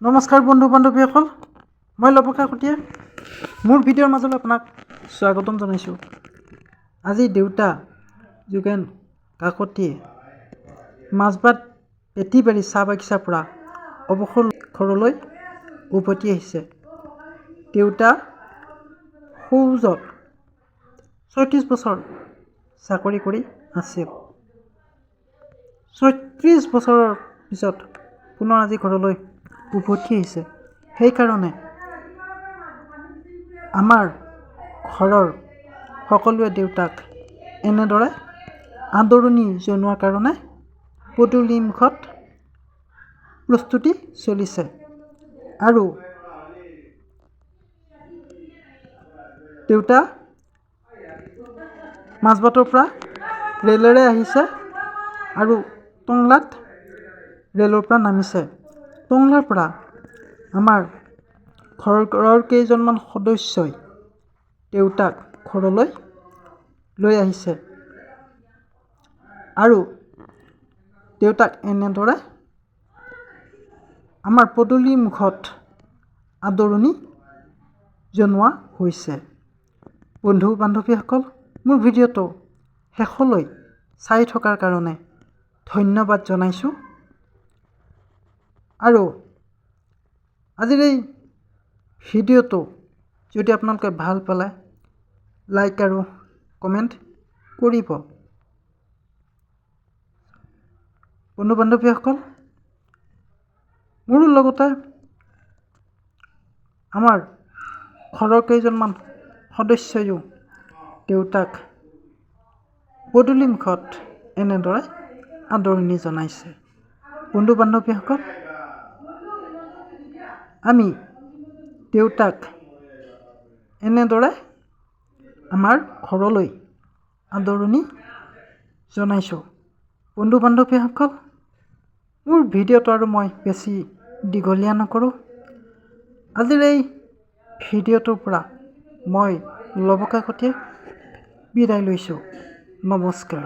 নমস্কাৰ বন্ধু বান্ধৱীসকল, মই লৱ কাকতীয়ে মোৰ ভিডিঅ'ৰ মাজলৈ আপোনাক স্বাগতম জনাইছোঁ। আজি দেউতা যোগেন কাকতিয়ে মাজবাট বেটীবাৰী চাহ বাগিচাৰ পৰা অৱসৰ ঘৰলৈ উভতি আহিছে। দেউতা ফৌজত 36 বছৰ চাকৰি কৰি আছিল। 36 বছৰৰ পিছত পুনৰ আজি ঘৰলৈ উভতি আহিছে। সেইকাৰণে আমাৰ ঘৰৰ সকলোৱে দেউতাক এনেদৰে আদৰণি জনোৱাৰ কাৰণে পদূলিমুখত প্ৰস্তুতি চলিছে। আৰু দেউতা মাজবাটৰ পৰা ৰেলেৰে আহিছে আৰু টংলাত ৰেলৰ পৰা নামিছে। টংলাৰ পৰা আমাৰ ঘৰৰ কেইজনমান সদস্যই দেউতাক ঘৰলৈ লৈ আহিছে আৰু দেউতাক এনেদৰে আমাৰ পদূলিমুখত আদৰণি জনোৱা হৈছে। বন্ধু বান্ধৱীসকল, মোৰ ভিডিঅ'টো শেষলৈ চাই থকাৰ কাৰণে ধন্যবাদ জনাইছোঁ। আৰু আজিৰ এই ভিডিঅ'টো যদি আপোনালোকে ভাল পালে লাইক আৰু কমেণ্ট কৰিব। বন্ধু বান্ধৱীসকল, মোৰো লগতে আমাৰ ঘৰৰ কেইজনমান সদস্যয়ো দেউতাক পদূলিমুখত এনেদৰে আদৰণি জনাইছে। বন্ধু বান্ধৱীসকল, আমি দেউতাক এনেদৰে আমাৰ ঘৰলৈ আদৰণি জনাইছোঁ। বন্ধু বান্ধৱীসকল, মোৰ ভিডিঅ'টো আৰু মই বেছি দীঘলীয়া নকৰোঁ। আজিৰ এই ভিডিঅ'টোৰ পৰা মই লৱ কাকতিয়ে বিদায় লৈছোঁ। নমস্কাৰ।